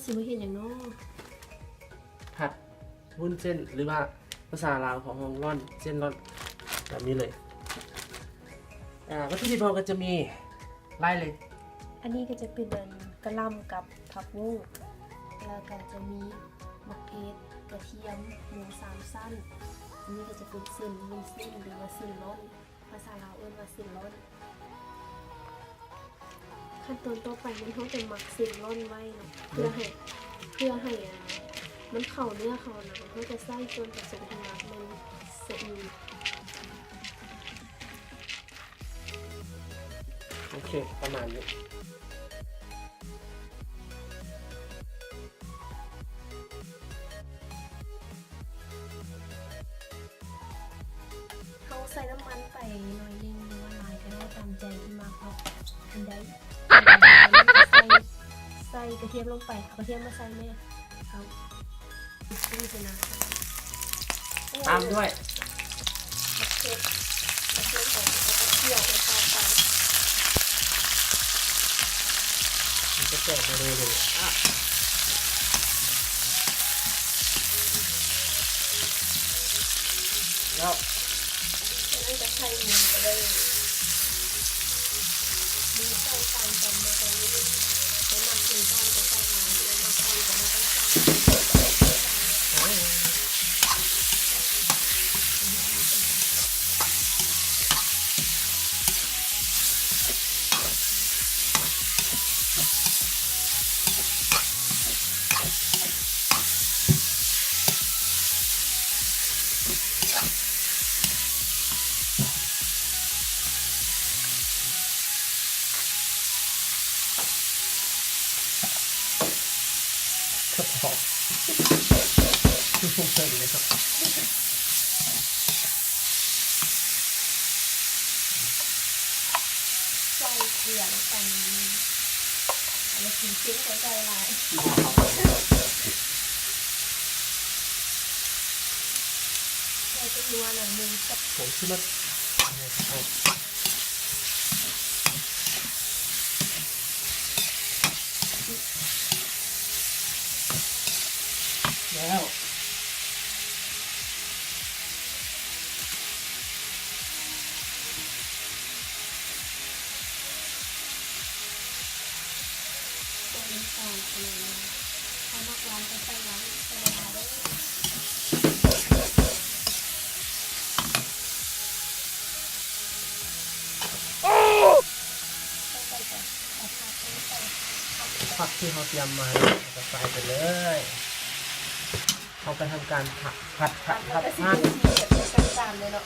ຊິມາເຮັດຫຍັງເນາະ? ຜັດວຸ້ນເສັ້ນ ຫຼືວ່າພາສາລາວເຂົາຮ້ອງ ລ້ອນ ເສັ້ນລ້ອນ ແບບນີ້ເລີຍ. ອາ ວັດຖຸດິບເຮົາກໍຈະມີຫຼາຍເລີຍ. ອັນນີ້ກໍຈະເປັນ ອັນ ກະຫຼ່ຳກັບຜັກບົ້ງ ແລ້ວກໍຈະມີໝາກເຜັດ, ກະທຽມ, ໝູສາມຊັ້ນ. ອັນນີ້ກໍຈະເປັນເສັ້ນວຸ້ນເສັ້ນ ຫຼືວ່າເສັ້ນລ້ອນ. ພາສາລາວເອີ້ນວ່າເສັ້ນລ້ອນ. ຂັ້ນຕອນຕໍ່ໄປແມ່ນເຮົາຈະໝັກເສັ້ນລ້ອນໄວ້ເນາະ ເພື່ອໃຫ້ ເພື່ອໃຫ້ ອ່າ ມັນເຂົ້າເນື້ອເຂົ້າໜັງ. ເຮົາຈະໃຊ້ສ່ວນປະສົມທີ່ໝັກແມ່ນສະອີ່. ໂອເຄ ປະມານນີ້. ເຮົາໃສ່ນ້ຳມັນໄປໜ້ອຍໜຶ່ງ ຫຼືວ່າຫຼາຍກໍໄດ້ ຕາມໃຈທີ່ມັກເນາະ. ອັນໃດ ໃສ່ ໃສ່ກະທຽມລົງໄປ ເອົາກະທຽມມາໃສ່ແມ່. ເອົາ ນີ້ຊິນະ ຕາມດ້ວຍ ໝາກເຜັດ ໝາກເຜັດ ແລ້ວກໍເຂົ້າໄປ ມັນຈະແຕກໄປເລີຍ. ແລ້ວ ຈາກນັ້ນກໍໃສ່ໝູໄປເລີຍ. ໝູໃສ່ຕາມຄວາມມັກເລີຍ ໃຜມັກກິນກ້ອນກໍໃສ່ຫຼາຍ ໃຜມັກກ້ອນກໍບໍ່ຕ້ອງໃສ່. ໃສ່ເກືອລົງໄປໜ້ອຍໜຶ່ງ ແລ້ວກິນເຄັມກໍໃສ່ຫຼາຍ. ໃສ່ເປັນຫົວໜ້ອຍໜຶ່ງ ຜົງຊູລົດ ແລ້ວ ໃສ່ນ້ຳຕານຂະໜາດໜຶ່ງ ຖ້າມັກຫວານກໍໃສ່ຫຼາຍ ໃສ່ຫຼາຍໆເດີ້. ຜັກທີ່ເຮົາຕຽມໄວ້ ເຮົາກໍໃສ່ໄປເລີຍ. ເຮົາກໍທຳການຜັດ ຜັດ ຜັດ ຜັດ ແລ້ວກໍຊິເປັນສີແບບຈັດຈ້ານເລີຍເນາະ.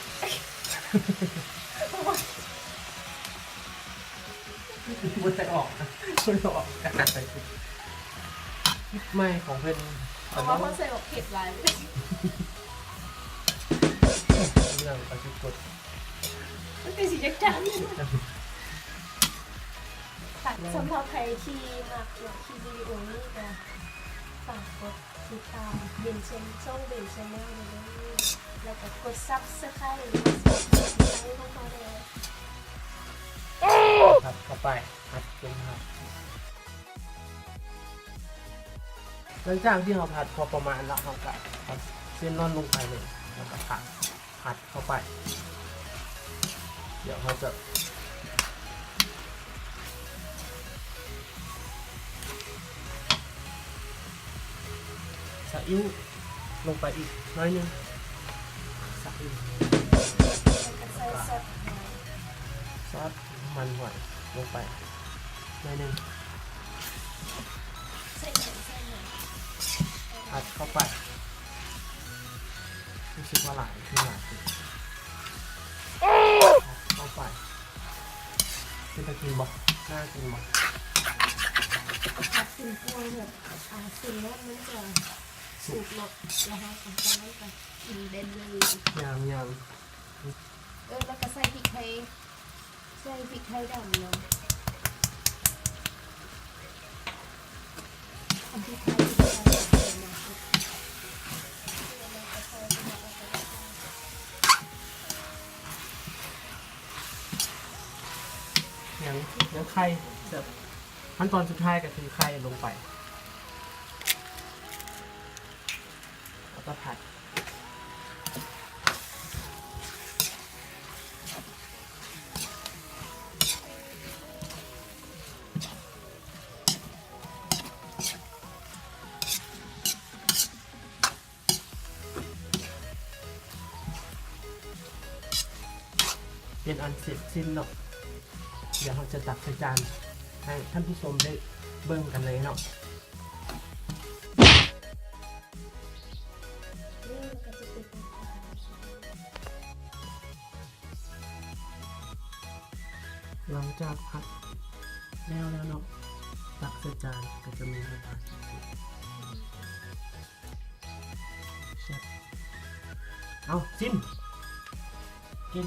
ບໍ່ໄດ້ອອກ ບໍ່ໄດ້ອອກ ຄລິບໃໝ່ຂອງເພິ່ນ ເພາະວ່າເຮົາໃສ່ບັກເຜັດຫຼາຍ ເລື່ອງປາຈິກົດ ມັນຄືຊິຈັກຈັ່ງ. ສຳລັບໃຜທີ່ມັກເນາະ ຄລິບວິດີໂອນີ້ກໍຝາກກົດ ຕິດຕາມເບັນແຊນ ຊ່ອງເບັນແຊນແນວເດີ ແລ້ວກໍກົດຊັບສະໄຄຣບ ຫຼືວ່າສັບສະໄຄຣບໃຫ້ພວກເຮົາແດ່. ຜັດເຂົ້າໄປ ຜັດຈົນຫອມ. ຫຼັງຈາກທີ່ເຮົາຜັດພໍປະມານແລ້ວ ເຮົາກໍເອົາເສັ້ນລ້ອນລົງໄປເລີຍ ແລ້ວກໍຜັດ ຜັດເຂົ້າໄປ. ດຽວເຮົາຈະ ຊາອິ້ວລົງໄປອີກໜ້ອຍໜຶ່ງ ຊາອິ້ວ ແລ້ວກໍໃສ່ຊອດຫອຍ ຊອດນ້ຳມັນຫອຍລົງໄປໜ້ອຍໜຶ່ງ ໃສ່ຫອຍ ໃສ່ຫອຍ ອັດເຂົ້າໄປ. ຮູ້ສຶກວ່າຫຼາຍຂຶ້ນ ຫຼາຍຂຶ້ນ ເຂົ້າໄປ. ເປັນຕາກິນບໍ່? ໜ້າກິນບໍ່? ຜັດເປັນພວກແບບ ອາ ເສັ້ນນັ້ນມັນຈະສຸກເນາະ ແລ້ວເຮົາກໍຈະນັ້ນກໍກິນໄດ້ເລີຍ. ຍັງ ຍັງ ເອີ ແລ້ວກໍໃສ່ພິກໄທ ໃສ່ພິກໄທດຳນຳ. ຍັງ ຍັງໄຂ່ ແບບ ຂັ້ນຕອນສຸດທ້າຍກໍຄືໄຂ່ລົງໄປ. ຜັດ ເປັນອັນເສັດສິ້ນເນາະ. ດຽວເຮົາຈະຕັກໃສ່ຈານໃຫ້ທ່ານຜູ້ຊົມໄດ້ເບິ່ງກັນເລີຍເນາະ. ຫຼັງຈາກຜັດແລ້ວແລ້ວເນາະ ຕັກໃສ່ຈານກໍຈະມີໜ້າຕາແຊບ. ເອົາ ຊິມ ກິນ.